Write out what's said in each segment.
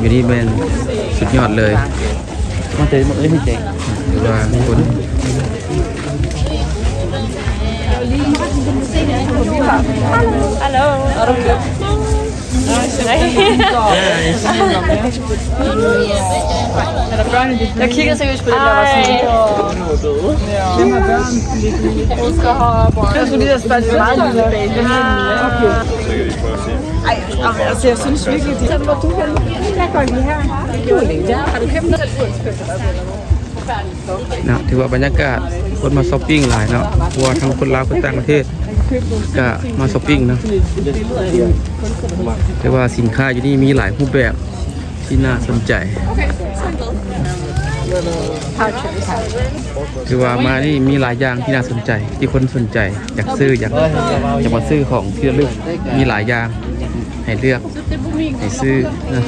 ຢູ່ນີ້ແມ່ນສຸດຍອດເລີຍ. ມາເຕະ ມາເອີຍ ໃຫ້ເຕະ ຫຼືວ່າຄົນ Hello. Ja, kiek ins, wie ich bin. Kannst du dir das bei den Mann? Ei, aber das ist ja so ein Spiegel, die Temperaturen. ເນາະ ຖືວ່າບັນຍາກາດຄົນມາຊັອບປິງຫຼາຍເນາະ ເພາະວ່າທັງຄົນລາວ ຄົນຕ່າງປະເທດກະມາຊັອບປິງເນາະ. ແຕ່ວ່າສິນຄ້າຢູ່ນີ້ມີຫຼາຍຮູບແບບທີ່ໜ້າສົນໃຈ ຖືວ່າມານີ້ມີຫຼາຍຢ່າງທີ່ໜ້າສົນໃຈ ທີ່ຄົນສົນໃຈ ຢາກຊື້ ຢາກ ຢາກມາຊື້ຂອງທີ່ລະລຶກ ມີຫຼາຍຢ່າງໃຫ້ເລືອກ ໃຫ້ຊື້ນະ.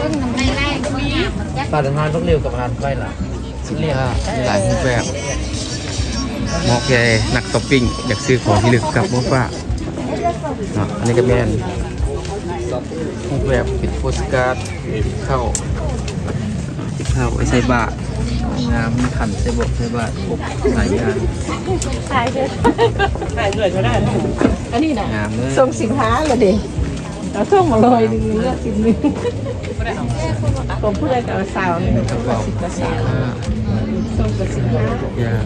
ຮ້ານອາຫານພວກເລວກັບຮ້ານໄຟລະ ສິນຄ້າມີຫຼາຍຮູບແບບ ເໝາະແກ່ນັກຊັອບປິງ ຢາກຊື້ຂອງທີ່ລະລຶກກັບມາຝາກເນາະ. ອັນນີ້ກະແມ່ນຮູບແບບເປັນໂປສກາດ ເປັນເຂົ້າ ເປັນເຂົ້າໄວ້ໃສ່ບາດ ງາມ ມີຂັນໃສ່ບົກໃສ່ບາດ ຄົບຫຼາຍຢ່າງ. ອັນນີ້ນະ ງາມເລີຍ ສົ່ງສິນຄ້າລະເດ. ເອົາສົ່ງມາຮ້ອຍໜຶ່ງ ເລືອກສິບໜຶ່ງ ຂອງຜູ້ໃດກະເອົາຊາວໜຶ່ງ ຂອງຜູ້ໃດສິບກະຊາວ ສົ່ງກະສິບຫ້າ ຢ່າງ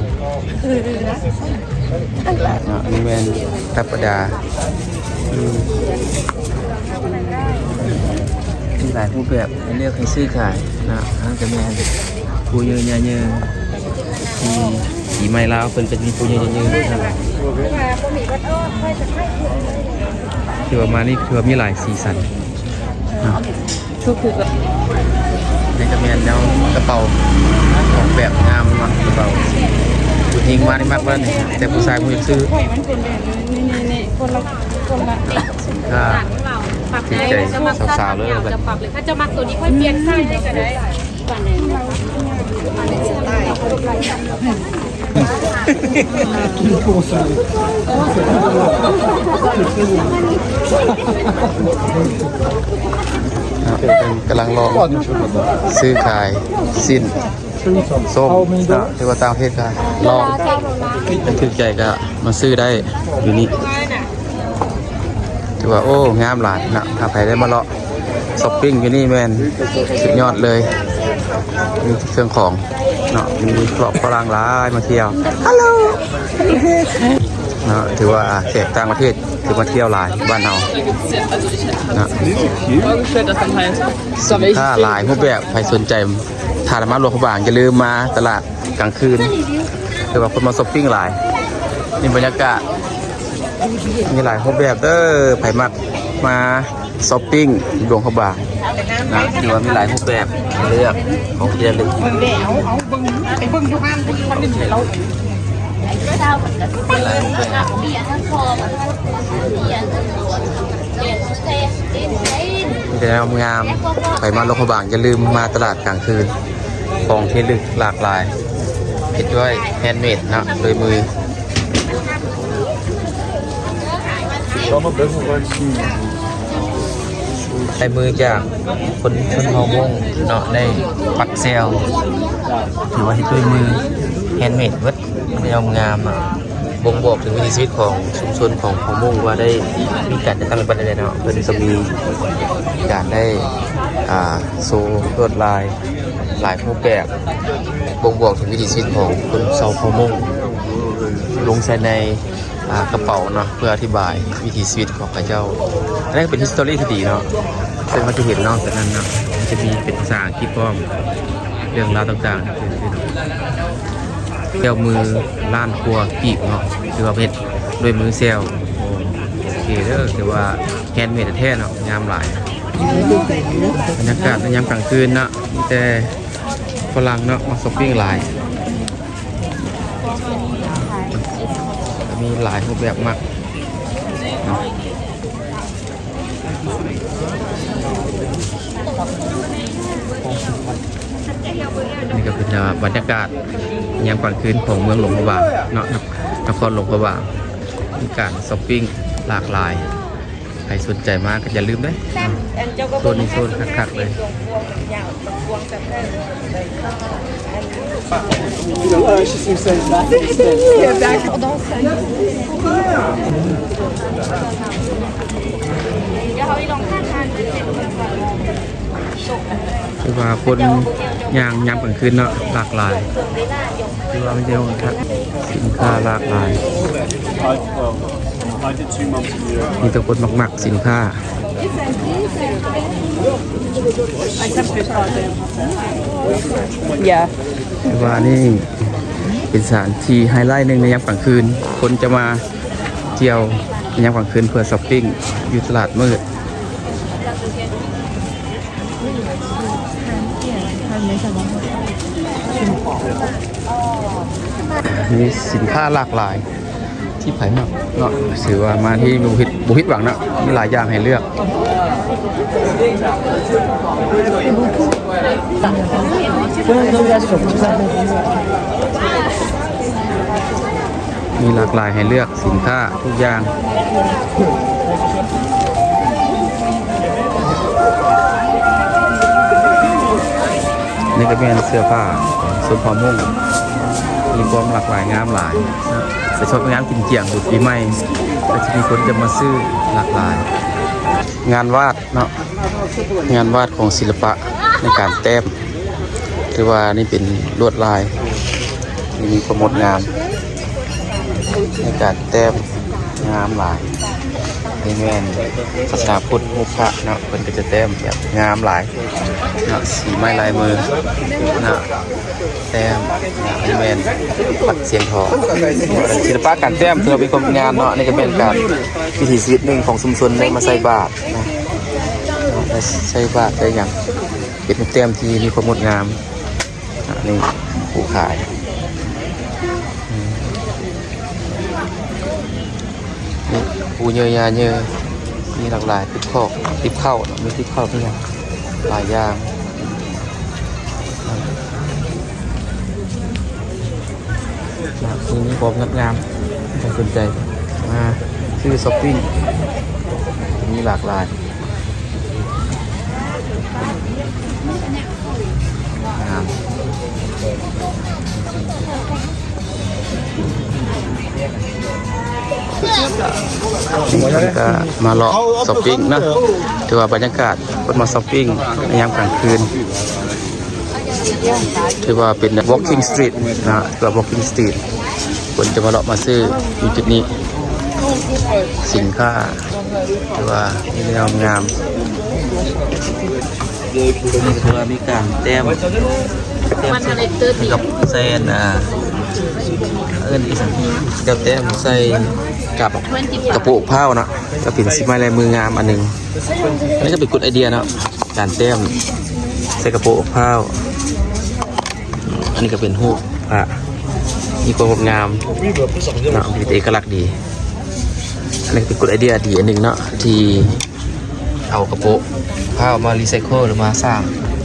ເນາະ ນີ້ແມ່ນທຳມະດາ. ອືມ ມີຫຼາຍຮູບແບບໃຫ້ເລືອກໃຫ້ຊື້ຂາຍເນາະ. ອັນນັ້ນກະແມ່ນປູເຍີຍ່າເຍີ ອືມ ປີໃໝ່ລາວເພິ່ນກະຈະມີປູເຍີຍ່າເຍີ ຖືວ່າມານີ້ຖືວ່າມີຫຼາຍສີສັນເນາະ. ນີ້ກະແມ່ນແນວກະເປົາ ອອກແບບງາມເນາະ ກະເປົາ ຜູ້ຍິງມານີ້ມັກເລີຍ ແຕ່ຜູ້ຊາຍບໍ່ຢາກຊື້ ກະຖືກໃຈສາວໆເລີຍ. ຖ້າເຈົ້າມັກໂຕນີ້ ຄ່ອຍປ່ຽນໃສ່ໃຫ້ກະໄດ້. ເນາະ ເພິ່ນກຳລັງລອງຊື້ຂາຍສິ້ນ ສົ້ມເນາະ ຖືວ່າຕ່າງປະເທດກະລອງ ຄັນຖືກໃຈກະມາຊື້ໄດ້ຢູ່ນີ້. ຖືວ່າ ໂອ້ ງາມຫຼາຍເນາະ ຖ້າໃຜໄດ້ມາເລາະຊັອບປິງຢູ່ນີ້ແມ່ນສຸດຍອດເລີຍ ມີເຄື່ອງຂອງເນາະ ມີພວກຝຣັ່ງຫຼາຍມາທ່ຽວ ຮັລໂຫຼ ເນາະ. ຖືວ່າແຂກຕ່າງປະເທດຄືມາທ່ຽວຫຼາຍບ້ານເຮົາເນາະ ສິນຄ້າຫຼາຍຮູບແບບ ໃຜສົນໃຈ ຖ້າມາຫຼວງພະບາງ ຢ່າລືມມາຕະຫຼາດກາງຄືນ ຖືວ່າຄົນມາຊັອບປິງຫຼາຍ. ນີ້ບັນຍາກາດ ມີຫຼາຍຮູບແບບເດີ ໃຜມັກມາຊັອບປິງຫຼວງພະບາງນະ ຖືວ່າມີຫຼາຍຮູບແບບໃຫ້ເລືອກຂອງທີ່ລະລຶກ ເບິ່ງເດ້ ເອົາ ເອົາ ເບິ່ງ ໄປເບິ່ງຢູ່ຮ້ານພຸ້ນ ຄົນນີ້ລາວ ມີຫຼາຍຮູບແບບ ມີແຕ່ງາມໆ. ໃຜມາຫຼວງພະບາງ ຢ່າລືມມາຕະຫຼາດກາງຄືນ ຂອງທີ່ລະລຶກຫຼາກຫຼາຍ ເຮັດດ້ວຍແຮນເມດເນາະ ໂດຍມື. ເອົາມາເບິ່ງກ່ອນຊິ ເອົາ ລາຍມືຈາກຄົນຊົນເຜົ່າມົ້ງເນາະ ໄດ້ປັກແຊວ ຖືວ່າເຮັດດ້ວຍມື ແຮນເມດເບິດ ງາມງາມເນາະ ບົ່ງບອກເຖິງວິຖີຊີວິດຂອງຊຸມຊົນຂອງເຜົ່າມົ້ງ ວ່າໄດ້ມີການຈັດຕັ້ງປັນໃດເນາະ. ເພິ່ນກໍມີການໄດ້ ອ່າ ໂຊລວດລາຍຫຼາຍຮູບແບບ ບົ່ງບອກເຖິງວິຖີຊີວິດຂອງຄົນຊາວເຜົ່າມົ້ງ ລົງໃສ່ໃນ ອ່າ ກະເປົາເນາະ ເພື່ອອະທິບາຍວິຖີຊີວິດຂອງເຂົາເຈົ້າ. ອັນນັ້ນກໍເປັນຮິສຕໍຣີທີ່ດີເນາະ ເຊິ່ງເຮົາຈະເຫັນເນາະ ແຕ່ນັ້ນເນາະ ມັນຈະມີເປັນພາສາອັງກິດພ້ອມ ເລື່ອງລາວຕ່າງໆ ແຊວມືລ້ານກວ່າກີບເນາະ ຖືວ່າເຮັດດ້ວຍມືແຊວ. ໂອເຄເດີ ຖືວ່າແຮນເມດແທ້ເນາະ ງາມຫຼາຍ. ບັນຍາກາດໃນຍາມກາງຄືນເນາະ ມີແຕ່ຝຣັ່ງເນາະ ມາຊັອບປິງຫຼາຍ. ມີຫຼາຍຮູບແບບມັກເນາະ. ນີ້ກໍເປັນ ເອີ ບັນຍາກາດຍາມກາງຄືນຂອງເມືອງຫຼວງພະບາງເນາະ ນະຄອນຫຼວງພະບາງ ມີການຊັອບປິງຫຼາກຫຼາຍ. ໃຜສົນໃຈມາກໍຢ່າລືມເດ້ ໂຊນນີ້ໂຊນຄັກໆເລີຍ. ຄືວ່າຄົນຍ່າງຍາມກາງຄືນເນາະ ຫຼາກຫຼາຍ ຄືວ່າມັນຈະຄັກ ສິນຄ້າຫຼາກຫຼາຍ. ມີແຕ່ຄົນມັກໆສິນຄ້າ. ຖືວ່ານີ້ເປັນສະຖານທີ່ໄຮໄລໜຶ່ງໃນຍາມກາງຄືນ ຄົນຈະມາທ່ຽວໃນຍາມກາງຄືນເພື່ອຊັອບປິງຢູ່ຕະຫຼາດມືດ. ມີສິນຄ້າຫຼາກຫຼາຍ ທີ່ໃຜມັກເນາະ ຖືວ່າມາທີ່ບໍ່ຜິດ ບໍ່ຜິດຫວັງເນາະ ມີຫຼາຍຢ່າງໃຫ້ເລືອກ ມີຫຼາກຫຼາຍໃຫ້ເລືອກ ສິນຄ້າທຸກຢ່າງ. ນີ້ກໍແມ່ນເສື້ອຜ້າຊົນເຜົ່າມົ້ງ ມີຄວາມຫຼາກຫຼາຍງາມຫຼາຍເນາະ ໄປຊອບງານກິນຈຽງບຸນປີໃໝ່ ກໍຈະມີຄົນຈະມາຊື້ຫຼາກຫຼາຍ. ງານວາດເນາະ ງານວາດຂອງສິລະປະໃນການແຕ້ມ ຖືວ່ານີ້ເປັນລວດລາຍທີ່ມີຄວາມງົດງາມໃນການແຕ້ມ ງາມຫຼາຍ. ນີ້ແມ່ນສາສະໜາພຸດ ຮູບພະເນາະ ເພິ່ນກໍຈະແຕ້ມແບບງາມຫຼາຍເນາະ ສີໄມ້ລາຍມືເນາະ ແຕ້ມເນາະ. ນີ້ແມ່ນວັດຊຽງທອງ ສິລະປະການແຕ້ມຖືວ່າມີຄວາມງົດງາມເນາະ. ນີ້ກໍແມ່ນການ ວິຖີຊີວິດໜຶ່ງຂອງຊຸມຊົນ ໄດ້ມາໃສ່ບາດເນາະ ໄດ້ໃສ່ບາດໄດ້ຫຍັງ ເປັນຮູບແຕ້ມທີ່ມີຄວາມງົດງາມ. ອາ ນີ້ຜູ້ຂາຍ ອືມ ນີ້ປູເຍີຢາເຍີ ມີຫຼາກຫຼາຍ ຕິບຂອກ ຕິບເຂົ້າເນາະ ມີຕິບເຂົ້າ ມີຫຍັງຫຼາຍຢ່າງ ອາ ມີຄວາມງົດງາມ ໃຜສົນໃຈມາຊື້ຊັອບປິງ ມີຫຼາກຫຼາຍ. ງາມ ນີ້ກໍມາເລາະຊັອບປິງເນາະ ຖືວ່າບັນຍາກາດຄົນມາຊັອບປິງໃນຍາມກາງຄືນ ຖືວ່າເປັນ walking street ນະ ຖືວ່າ walking street ຄົນຈະມາເລາະມາຊື້ຢູ່ຈຸດນີ້ ສິນຄ້າ ຖືວ່າມີແນວງາມ ນີ້ຖືວ່າມີການແຕ້ມ ແຕ້ມໃສ່ ໃສ່ກັບ ໃສ່ອັນ ອ່າ ເອີ້ນອີ່ຫຍັງ ກັບແຕ້ມໃສ່ກັບກະໂປະພ້າວເນາະ ກໍເປັນສີໄມ້ລາຍມືງາມອັນໜຶ່ງ. ອັນນີ້ກໍເປັນ good idea ເນາະ ການແຕ້ມໃສ່ກະໂປະພ້າວ. ອັນນີ້ກໍເປັນຮູບພະ ມີຄວາມງົດງາມເນາະ ເປັນເອກະລັກດີ. ອັນນີ້ກໍເປັນ good idea ດີອັນໜຶ່ງເນາະ ທີ່ເອົາກະໂປະພ້າວມາ recycle ຫຼືມາສ້າງ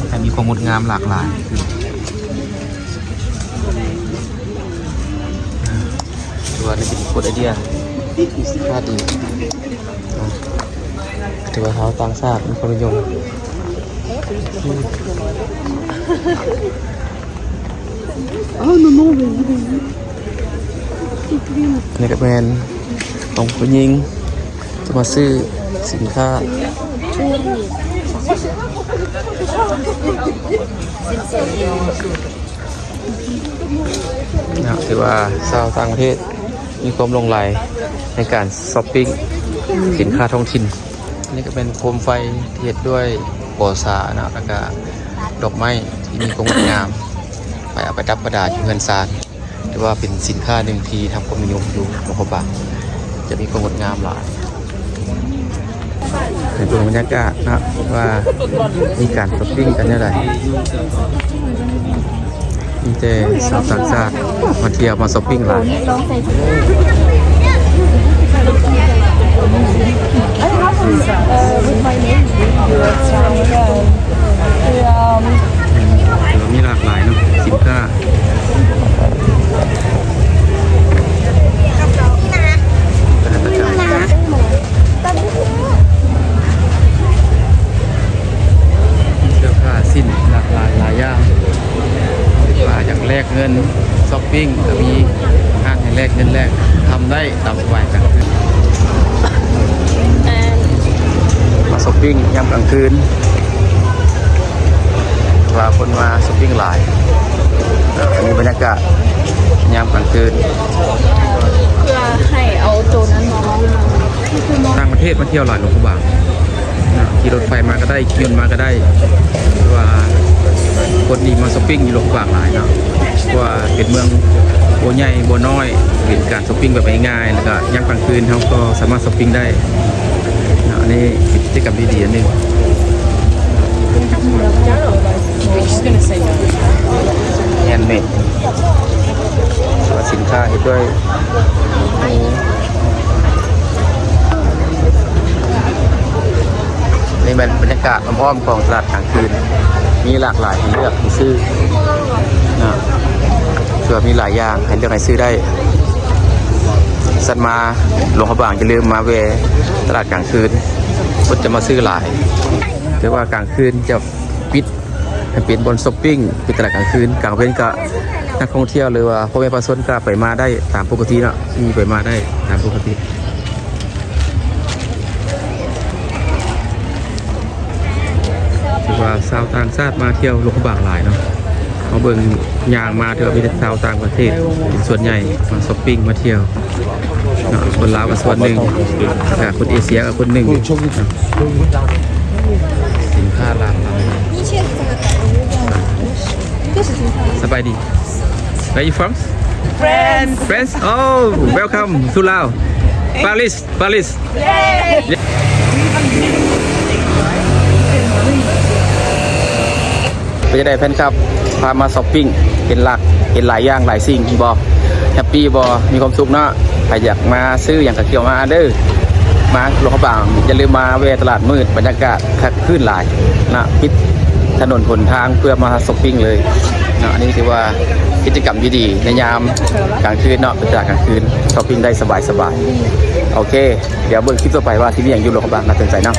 ໃຫ້ມີຄວາມງົດງາມຫຼາກຫຼາຍ. ຖືວ່ານີ້ເປັນ good idea ທີ່ດີ. ເອີ ເປັນ ວ່າຊາວຕ່າງຊາດມີຄວາມນິຍົມ. ນີ້ກໍແມ່ນຂອງຜູ້ຍິງ ຈະມາຊື້ສິນຄ້ານະ. ຖືວ່າຊາວຕ່າງປະເທດມີຄວາມຫຼົງໄຫຼໃນການຊັອບປິງສິນຄ້າທ້ອງຖິ່ນ. ນີ້ກໍເປັນໂຄມໄຟທີ່ເຮັດດ້ວຍກໍສາເນາະ ແລ້ວກໍດອກໄມ້ທີ່ມີຄວາມງົດງາມ ໄປເອົາໄປດັບປະດາຢູ່ເຮືອນຊານ. ຖືວ່າເປັນສິນຄ້າໜຶ່ງທີ່ຮັບຄວາມນິຍົມຢູ່ຫຼວງພະບາງ ຈະມີຄວາມງົດງາມຫຼາຍ. ໃຫ້ເບິ່ງບັນຍາກາດເນາະ ວ່າມີການຊັອບປິງກັນແນວໃດ. ມີແຕ່ຊາວຕ່າງຊາດມາທ່ຽວມາຊັອບປິງຫຼາຍ. ຖືວ່າມີຫຼາກຫຼາຍເນາະ ສິນຄ້າ. ເສື້ອຜ້າສິ້ນຫຼາກຫຼາຍຫຼາຍຢ່າງ ວ່າຢາກແລກເງິນຊັອບປິງກໍມີຮ້ານໃຫ້ແລກເງິນ ແລກຄຳໄດ້ຕາມສະບາຍກັນ. ມາຊັອບປິງຍາມກາງຄືນ ວ່າຄົນມາຊັອບປິງຫຼາຍ. ອັນນີ້ບັນຍາກາດຍາມກາງຄືນ ເພື່ອໃຫ້ເອົາໂຕນັ້ນມາ. ຕ່າງປະເທດມາທ່ຽວຫຼາຍຫຼວງພະບາງນະ ຂີ່ລົດໄຟມາກໍໄດ້ ຂີ່ຍົນມາກໍໄດ້. ຖືວ່າຄົນນີ້ມາຊັອບປິງຢູ່ຫຼວງພະບາງຫຼາຍເນາະ ເພາະວ່າເປັນເມືອງບໍ່ໃຫຍ່ບໍ່ນ້ອຍ ເປັນການຊັອບປິງແບບງ່າຍໆ ແລ້ວກໍຍາມກາງຄືນເຮົາກໍສາມາດຊັອບປິງໄດ້ເນາະ. ອັນນີ້ເປັນກິດຈະກຳທີ່ດີອັນໜຶ່ງ. ແຮນເມດ ວ່າສິນຄ້າເຮັດດ້ວຍມື. ນີ້ແມ່ນບັນຍາກາດອ້ອມໆຂອງຕະຫຼາດກາງຄືນ ມີຫຼາກຫຼາຍໃຫ້ເລືອກໃຫ້ຊື້ເນາະ ເພື່ອມີຫຼາຍຢ່າງໃຫ້ເລືອກໃຫ້ຊື້ໄດ້. ສັນມາຫຼວງພະບາງ ຢ່າລືມມາແວ່ຕະຫຼາດກາງຄືນ ຄົນຈະມາຊື້ຫຼາຍ. ແຕ່ວ່າກາງຄືນຈະປິດ ໃຫ້ເປັນບ່ອນຊັອບປິງ ເປັນຕະຫຼາດກາງຄືນ. ກາງເວັນກະນັກທ່ອງທ່ຽວ ຫຼືວ່າພໍ່ແມ່ປະຊາຊົນກະໄປມາໄດ້ຕາມປົກກະຕິເນາະ ຂີ່ໄປມາໄດ້ຕາມປົກກະຕິ. ຖືວ່າຊາວຕ່າງຊາດມາທ່ຽວຫຼວງພະບາງຫຼາຍເນາະ. ເຮົາເບິ່ງຍ່າງມາ ຖືວ່າມີແຕ່ຊາວຕ່າງປະເທດເປັນສ່ວນໃຫຍ່ ມາຊັອບປິງມາທ່ຽວເນາະ. ຄົນລາວກໍສ່ວນໜຶ່ງ ແລ້ວກະຄົນເອເຊຍກໍຄົນໜຶ່ງ. ສິນຄ້າຫຼາກຫຼາຍ. ສະບາຍດີ. Where you from? France. France. Oh, welcome to Laos. Paris, Paris. ເປັນຈັ່ງໃດແຟນຄລັບ ພາມາຊັອບປິງ ເຫັນຫຼາກ ເຫັນຫຼາຍຢ່າງຫຼາຍສິ່ງບໍ່? ແຮັບປີບໍ່? ມີຄວາມສຸກເນາະ. ໃຜຢາກມາຊື້ຫຍັງກໍເຂົ້າມາເດີ ມາຫຼວງພະບາງ ຢ່າລືມມາແວ່ຕະຫຼາດມືດ ບັນຍາກາດຄຶກຄື້ນຫຼາຍເນາະ ປິດຖະໜົນຫົນທາງເພື່ອມາຊັອບປິງເລີຍເນາະ. ອັນນີ້ຖືວ່າກິດຈະກຳທີ່ດີໃນຍາມກາງຄືນເນາະ ເປັນຕະຫຼາດກາງຄືນ ຊັອບປິງໄດ້ສະບາຍໆ. ໂອເຄ ດຽວເບິ່ງຄລິບຕໍ່ໄປວ່າຊິມີຫຍັງຢູ່ຫຼວງພະບາງ ໜ້າສົນໃຈເນາະ.